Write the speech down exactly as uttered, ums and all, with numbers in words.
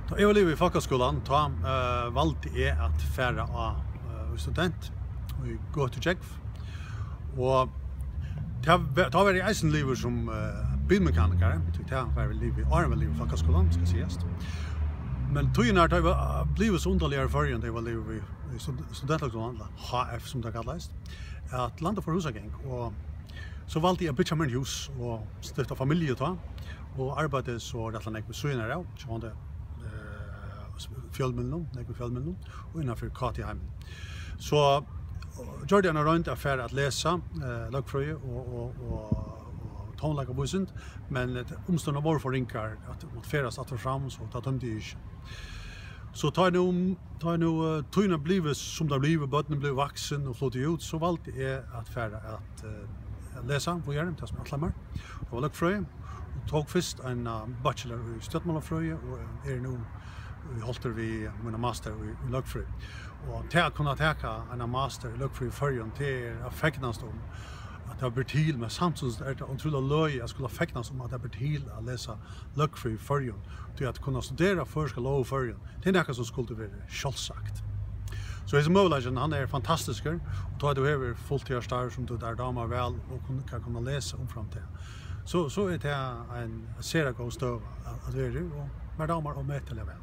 Tá eg var liðugur í fólkaskúlan, tá, eh, valdi eg at fara á, eh, student í Gøtu Gjógv. Og tá ve-, tá var eg eisini liðugur sum, eh, bilmekanikari, tí tá var eg liðugur, áðrenn eg var liðugur í fólkaskúlan, skal sigast. Men tíðirnar, tá eg var, eh, blivið so undarligur í Føroyum, tá eg var liðugur í, í stud-, studentskúlan, ella H F, sum tað kallaðist, at landa fór húsagang, og so valdi eg at byggja mær eini hús og stifta familju tá, og arbeiddi so rættiliga nógv við síðuna av, sjálvandi, eh, fjølmiðlum, nógv í fjølmiðlum, og innanfyri K T heimin. So, eh, gjørdi eg eina roynd at fara at lesa, eh, løgfrøði og, og, og, og tónleikavísind, men, eh, umstøðurnar vóru for ringar at, at ferðast aftur og fram, so tað tímdi eg ikki. So tá er nú, tá er nú, eh, tíðin er blivið, sum tað er blivið, børnini blivið vaksin og fluttið út, so valdi eg at fara at, eh, at lesa víðari, tað sum eg ætlaði mær. Tað var løgfrøði, og tók fyrst ein, eh, bachelor í stjórnmálafrøði, og eri nú í holt við mína master í, í løgfrøði. Og til at kunna taka eina master í løgfrøði í Føroyum, tað er at fegnast um, at tað ber til, men samstundis er tað ótrúliga løgið at skula fegnast um, at tað ber til at lesa løgfrøði í Føroyum, tí at kunna studera føroyska lóg í Føroyum, tað er nakað sum skuldi verið sjálvsagt. So hesin møguleikin, hann er fantastiskur, og tá tú hevur fulltíðarstarv sum tú tær dámar væl, og kun, kann kunna lesa umframt tað, so, so er tað ein sera góð støða at, at vera í, og mær dámar ómetaliga væl.